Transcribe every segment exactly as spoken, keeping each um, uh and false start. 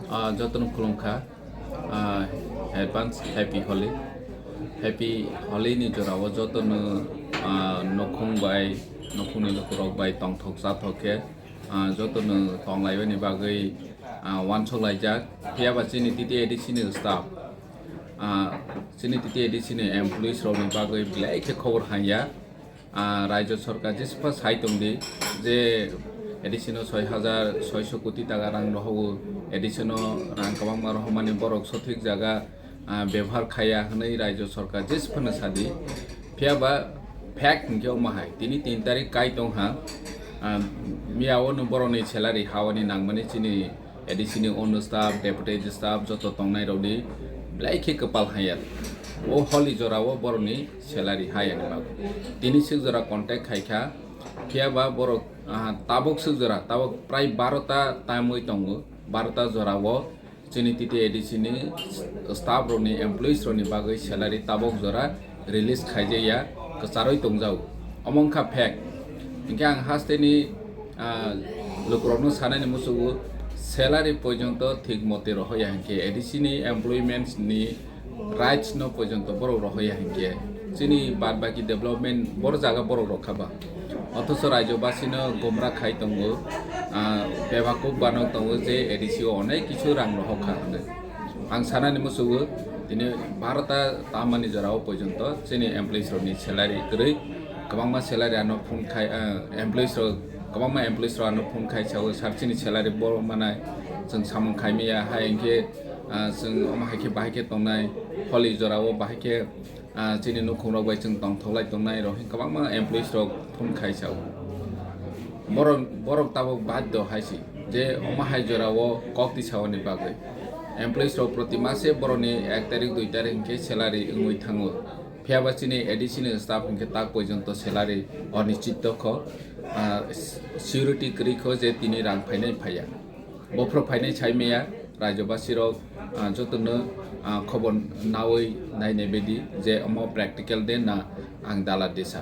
Ah, jotono khulumkha. Ah, advance happy Holi. Happy Holi ni jorao jotono, ah, nokhung bai, nokhungni lukurok bai tongthok chathok khe, ah, jotono tonglaibani bagwi, ah, uansuk laijak. Phiya ba chini T T A D C ni staff, ah, chini T T A D C ni employees rokni bagwi belai khe khobor hamya. Ah, Rajya Sarkar jeswkha sai tongdi je A D C no soi hajar soiso koti taka rang rohogo, A D C no rang kwbangma rohormani borok sothik jaga, ah, bebohar khaiya hwnwi Rajya Sarkar jeswkha no sadi. Phiya ba fact hinkhe omo hai, tini tin tarik kai tongha, ah, miya o no borokni salary hawani nangmani chini A D C ni ono staff, deputy staff joto tongnai rokni belai khe kwpal hamya. O Holi jorao borokni salary hayani bagwi. Tini swk jora contact khaikha, phiya ba borok, ah, tabuk swk jora, tabuk prai baro ta tamwi tongo, baro ta jorao chini T T A D C ni staff rokni, employees rokni bagwi salary tabuk jora release khaijaya, kwcharwi tongjago. Omo wngkha fact. Hinkhe ang hasteni, ah, lukurokno sanani muchungo salary porjonto thik mote rohoya hinkhe A D C ni employments ni rights no porjonto borok rohoya hinkhe chini bad baki development bor jaga borok rokha ba. Othocho Rajya basino gomra khai tongo, ah, bebakuk banok tongo je A D C o onek kichu rang rohokha hwnwi. Ang sanani muchungo tini baro ta tamani jorao porjonto chini employees rokni salary kwrwi, kwbangma salary ano phone khai, ah, employees rok, kwbangma employees rok ano phone khai sao, "Sir, chini salary bo manai, chwng samung khai maya, hai hinkhe, ah, chwng omo hai khe bahai khe tongnai, Holi jorao bahai khe, ah, chini nukhung rok bai chwng tongthok lai tongnai," rok hinkhe kwbangma employees rok phone khai sao. Borok, borok tabuk baddo hai si je omo hai jorao kok tisaoni bagwi. Employees rok proti mase borokni ek tarik, dui tarik hinkhe salary wngwi thango. Phiya ba chini A D C ni staff hinkhe tak porjonto salary onischito kho, ah, security kwrwi kho je tini rang phainai phaiya. Bophro phainai sai maya, Rajya basirok, ah, jotono, ah, khobor nawi nainai bedi je omo practical de na ang dala desa.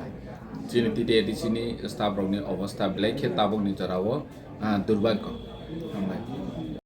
Chini T T A D C ni staff rokni obostha belai khe tabukni jorao, ah, durbhagyo. Hambai.